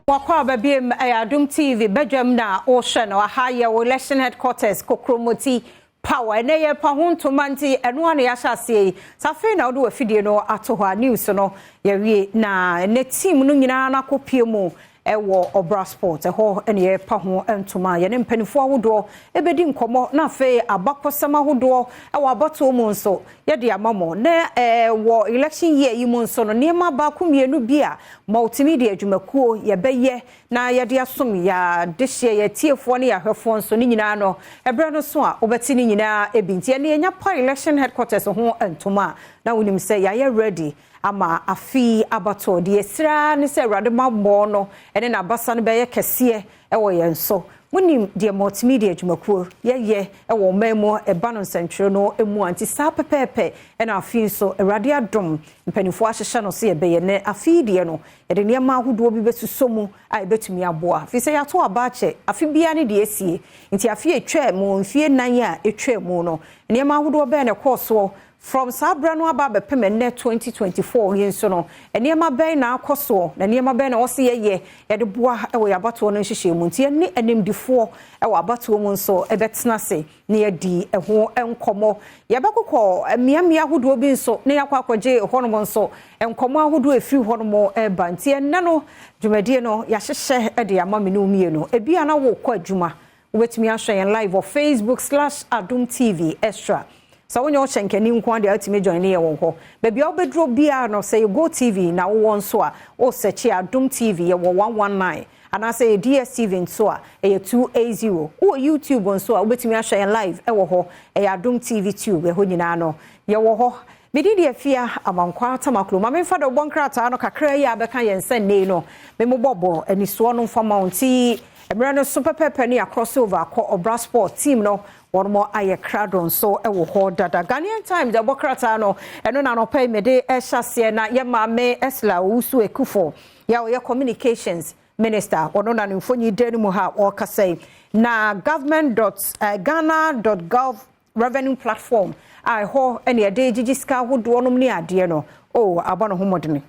Wakɔ aba biem. Ɛyɛ Adom TV badwam na ɔrehwɛ no. Aha yɛ wɔ election headquarters, Kokromoti Power. Ɛnɛ yɛ pa ho ntoma, nti ɛno a na yɛahyɛ aseɛ yi. Saa afei na wode wafidie no ato hɔ a, news no yɛwie na ɛnɛ team no nyinaa no akɔpie mu ɛwɔ Ɔbra Sport. Ɛhɔ ɛna yɛpa ho ntoma. Yɛne mpanimfoɔ ahodoɔ ɛbɛdi nkɔmmɔ, na afei abakɔsɛm ahodoɔ ɛwɔ abatoɔ mu nso yɛde ama mo. Na wɔ election year yi mu nso no, nneɛma baako mmienu bi a Multimedia adwumakuo yɛbɛyɛ na yɛde asom yɛadehyeɛ, yɛtiefoɔ ne yɛahwɛfoɔ nso ne nyinaa no, ɛberɛ no so a wobɛte ne nyinaa ebi. Nti ɛne yɛnya pa election headquarters ho ntoma a, na wonim sɛ yɛayɛ ready ama afi abatoɔ. Deɛ esira ne sɛ Awurade ma mmɔɔ no ɛne n'abasa no bɛyɛ kɛseɛ ɛwɔ yɛn so. Wonim deɛ Multimedia adwumakuo yɛyɛ ɛwɔ ɔman mu, ɛba no nsɛntwerɛ no mu a, nti saa pɛpɛɛpɛ ɛna afei nso Awurade adom mpanimfoɔ ahyehyɛ no so yɛbɛyɛ. Ne afei deɛ no, yɛde nneɛma ahodoɔ bi bɛsusɔ mu a yɛbɛtumi aboa afei sɛ yɛato aba akyɛ afe biara ne deɛ esie. Nti afe etwa mu, mfie 4 a etwa mu no, nneɛma ahodoɔ bɛyɛ na ɛkɔɔ soɔ from saa berɛ no aba abɛpem ɛnnɛ 2024 yi nso no, nneɛma bɛn na akɔ soɔ na nneɛma bɛn na wɔsi yɛyɛ yɛde boa wɔ yɛ abatoɔ no nhyehyɛ mu? Nti yɛne animdifoɔ wɔ abatoɔ mu nso ɛbɛtena ase na yɛdi ɛho nkɔmmɔ. Yɛbɛkokɔ mmeammea ahodoɔ bi nso na yɛakɔ akɔgye hɔnom nso nkɔmmɔ ahodoɔ efiri hɔnom ɛreba. Nti ɛnnɛ no dwumadie no yɛahyehyɛ de ama me ne mmienu. Ebi a na wɔrekɔ adwuma, wobɛtumi ahwɛ yɛn live wɔ Facebook/AdomTV Extra. Sɛ wonyɛ ɔhyɛ nkani nko adeɛ, wotumi join ne yɛ wɔ hɔ. Baabi a wobɛduro biara no, sɛ yɛ Go TV na wowɔ nso a, wosɛkye Adom TV, yɛwɔ 119, anaasɛ yɛ DSTV nso a, ɛyɛ 280. Wowɔ YouTube nso a, wobɛtumi ahwɛ yɛn live ɛwɔ hɔ, ɛyɛ Adom TV Tube. Ɛhɔ nyinaa no yɛwɔ hɔ. Mede deɛ fia Amankwa Tamaklo ma memfa de wobɔ nkrataa no kakra yi a bɛka yɛn nsa nnei no, memobɔbɔ anisoɔ no mfa ma wo. Nti mmerɛ no so pɛpɛɛpɛ ne yɛacross over akɔ Ɔbra Sport. Team no wɔn mo ayɛ krado nso wɔ hɔ dada. Ghanaian Times ɛbɔ krataa no, ɛno na anɔpa yi mede ɛhyɛ aseɛ. Na yɛ maame Ursula Owusu Ekuful yɛ a ɔyɛ Communications Minister, ɔno na ne mfonyi dan no mu ha ɔrekasa yi. Na government dot ghana dot gov revenue platform a ɛhɔ ɛna yɛde gyegye sika ahodoɔ nom ne adeɛ no o, abɔ ne ho mmɔdene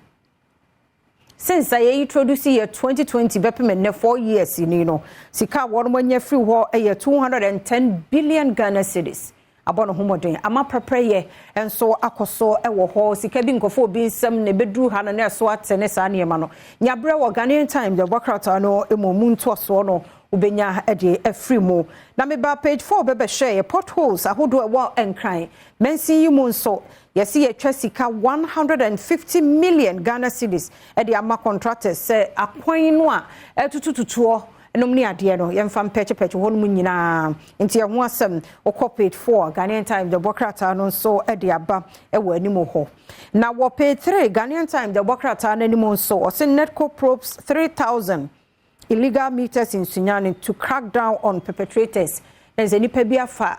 since a yɛyi introduce yɛ 2020 bɛpem nnɛ, 4 years ni no, sika a wɔn anya firi hɔ yɛ 210 billion Ghana cedis. Abɔ ne ho mmɔden ama pɛpɛyɛ nso akɔ so wɔ hɔ. Sika bi nkɔfo obi nsɛm na ebɛduru ha no na ɛso ate ne saa nneɛma no. Nyabrɛ wɔ Ghanaian Times ɛbɔ krataa no mu ntoasoɔ no, wobɛnya de afiri mu. Na meba page 4 bɛbɛhwɛ yɛ potholes ahodoɔ ɛwɔ Nkran mansin yi mu nso. Yɛsi yɛtwa sika 150 million Ghana cedis ɛde ama contractors sɛ akwan no a ɛtutututuɔ nom ne adeɛ no, yɛmfa mpɛkyepɛkye hɔ nom nyinaa. Nti ɛho asɛm wokɔ page 4, Ghanaian Times de bɔ krataa no nso de aba wɔ anim hɔ. Na wɔ page 3, Ghanaian Times de bɔ krataa no anim nso, ɔse NEDCO probes 3000 illegal meters in Sunyani to crack down on perpetrators. Ɛnsɛ nipa bi afa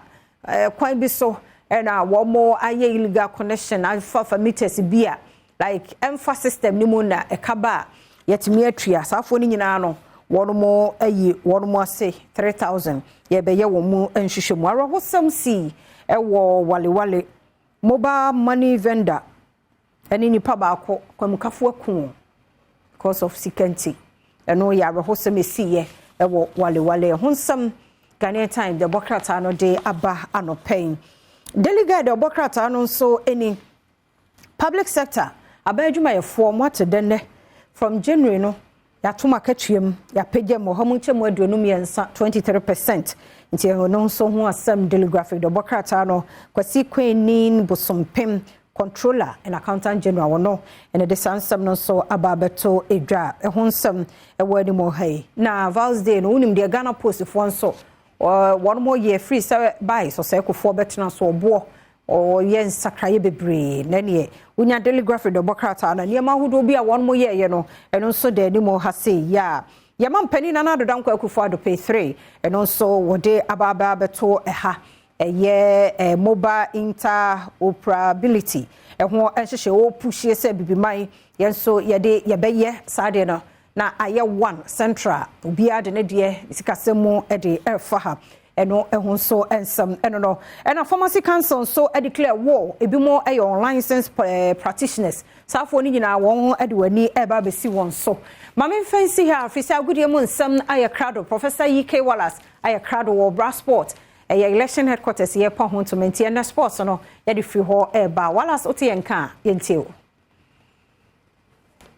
kwan bi so ɛna wɔn ayɛ illegal connection afafa meters bi a like ɛmfa system no mu na ɛka ba a yɛtumi atua. Saafoɔ no nyinaa no, wɔn mo ayi wɔn mo ase 3000, yɛbɛyɛ wɔn mu nhwehwɛ mu. Awerɛhosɛm si ɛwɔ Walewale, mobile money vendor ɛne nipa baako kwamukafo aku because of sika. Nti ɛno yɛ awerɛhosɛm esiiɛ ɛwɔ Walewale. Ɛho nsɛm Ghanaian Times de bɔ krataa no de aba anɔpɛn. Daily Guide ɔbɔ krataa no nso ani public sector aban adwumayɛfoɔ mo ate dɛnɛ from January no, yɛatom akatua mu, yɛapagya mu 53%, 23%. Nti ɛno nso ho asɛm Daily Graphic de ɔbɔ krataa no. Kwasi Kwanin Bosompem, Controller and Accountant General, wɔ no ɛna de saa nsɛm no nso aba abɛto edwa. Ɛho nsɛm ɛwɔ anim ha yi. Na Vals Day no, wonim deɛ Ghana Post foɔ nso wɔn mo yɛ free sɛ bae sɔsɛ kofoɔ bɛtena so, ɔboɔ ɔyɛ nsakraeɛ bebree. Na neɛ wonya Daily Graphic de ɔbɔ krataa no, nneɛma ahodoɔ bi a wɔn mo yɛɛyɛ no, ɛno nso da anim ha sei. Yɛ a yɛma mpanin Nana Addo Dankwa Akufo Addo pay 3, ɛno nso wɔde aba aba abɛto ɛha. Ɛyɛ mobile interoperability ɛho nhyehyɛ wɔpushie sɛ bibiman yɛn nso yɛde yɛbɛyɛ saa deɛ no na ayɛ one central, obiara de ne deɛ sikasɛm mu de ɛrefa ha. Ɛno ɛho nso nsɛm ɛno no. Ɛna Pharmacy Council nso declare war, ebi mo ɛyɛ unlicensed practitioners. Saafoɔ no nyinaa wɔn de wɔn ani ɛreba abɛsi wɔn so. Maame mfa nsi ha afiri sɛ agodie mu nsɛm ayɛ krado. Professor E.K. Wallace ayɛ krado wɔ Bra Sport, ɛyɛ election headquarters, yɛ pa ho ntoma, nti ɛnɛ sports no yɛde firi hɔ ɛreba. Wallace, wote yɛn ka a, yɛntie o.